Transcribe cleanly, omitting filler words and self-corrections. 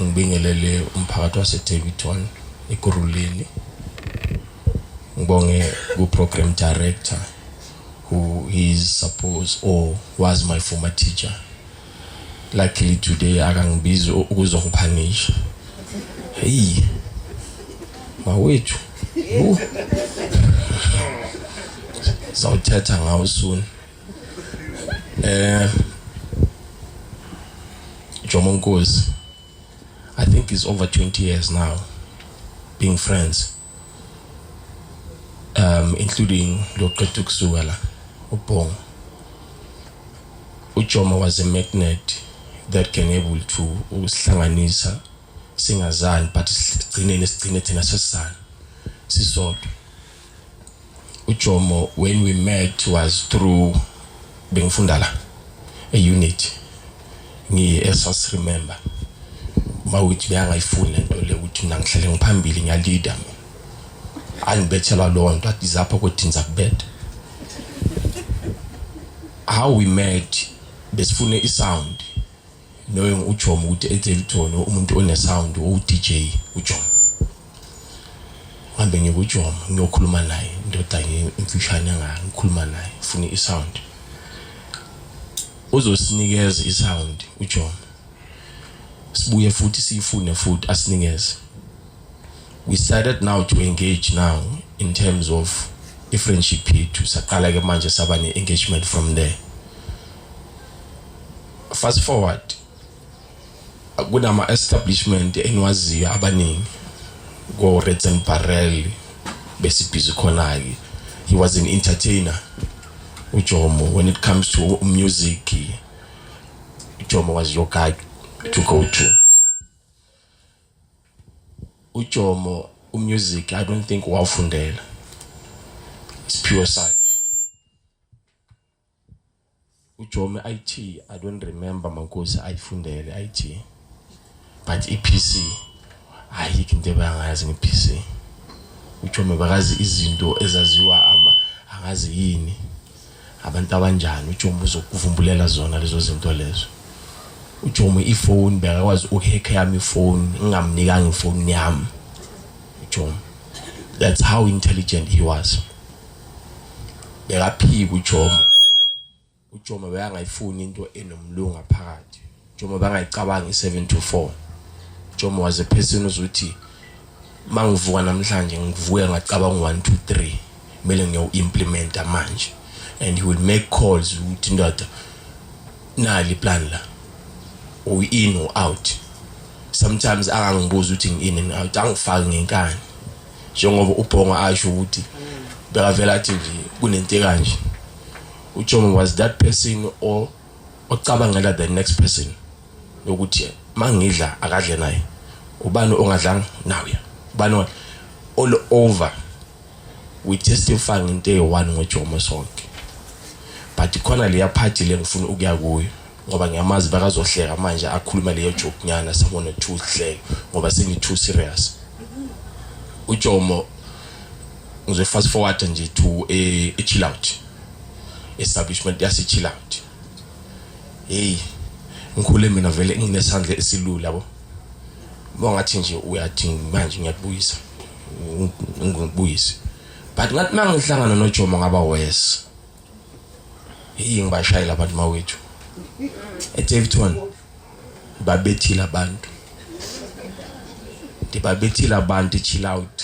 Ngibingelele umphakathi waseDaveyton, Ekurhuleni. Ngibonge ku-program director who is supposed or was my former teacher. Luckily today akangibizi ukuzongiphanisha. Hey, mawethu, zawuthetha ngawo soon. Jomo Nkosi, I think it's over 20 years now being friends, including loqeda ukusuka la, uBhongo. UJomo was a magnet that can able to usihlanganisa singazani, but sigcineni sigcine thina sesizana sisodwa. UJomo, when we met was through bengifunda la e-unit, ngiyi-SLC member. Mawuthi beyangayifuni lento le ukuthi mina ngihlale ngiphambili, ngiyalida mina, angibethelwa leyo nto, athi zapha kodwa ngizakubetha. How we met, besifune i-sound, knowing uJomo ukuthi eDaveyton umuntu one-sound u-DJ uJomo. Ngihambe ngiye kuJomo, ngiyokhuluma naye, indoda imfishane ngaka, ngikhuluma naye, funa i-sound. Uzosinikeza i-sound uJomo, sibuye futhi siyifune futhi asinikeze. We started now to engage now in terms of i-friendship yethu. Saqala ke manje saba ne-engagement from there. Fast forward, kunama establishment eniwaziyo abaningi ko Reds and Barrel, besibhizi khona ke. He was an entertainer uJomo. When it comes to music, uJomo was your guy to go to. UJomo umusic, I don't think wawufundela, isiphiwo sakhe uJomo. IT, I don't remember, mankosi, ayifundele IT, but iPC ayikho into ebangayazi ngePC. uJomo bakazi izinto ezaziwa ama angazi yini abantu abanjani. uJomo uzokuvumbulela zona lezo zinto lezo. uJomo ifone bekakwazi ukuhack yami ifone ngingamnikanga ifone yami uJomo. That's how intelligent he was. Bekaphika uJomo. uJomo bekangayifuni into enomlunga phakathi. uJomo bangayicabanga i7 to 4. Jomo was a person ozuthi mangivuka namhlanje, ngivuke ngacabanga 1 2 3, kumele ngiyo-implementa manje, and he will make calls ukuthi, "Ndoda, nali plan la, u in or out?" Sometimes angangibuza ukuthi ngi-in and out, angifaki ngenkani, njengoba uBhongo asho ukuthi bekavela athi nje kunento kanje. uJomo was that person or ocabangela the next person ukuthi mangidla akadle naye, ubani ongadlanga nawe, ubani. All over we testify ngento eyi-one ngoJomo sonke, but khona leya party le ngifuna ukuya kuyo ngoba ngiyamazi bakazohleka manje, akhuluma leyo joke nyana sabona too hleke ngoba sengi too serious. uJomo, ngizo fast forward nje to a chill out establishment yase chill out. Hey, ngikhule mina vele nginesandla esilula, yabo, bongathi nje uyathi manje ngiyakubuyisa, ngikubuyise, but ngathi mangihlangana noJomo ngaba worse. Hey, ngibashayela abantu mawethu eDaveyton, babethile abantu, ndibabethile abantu chill out.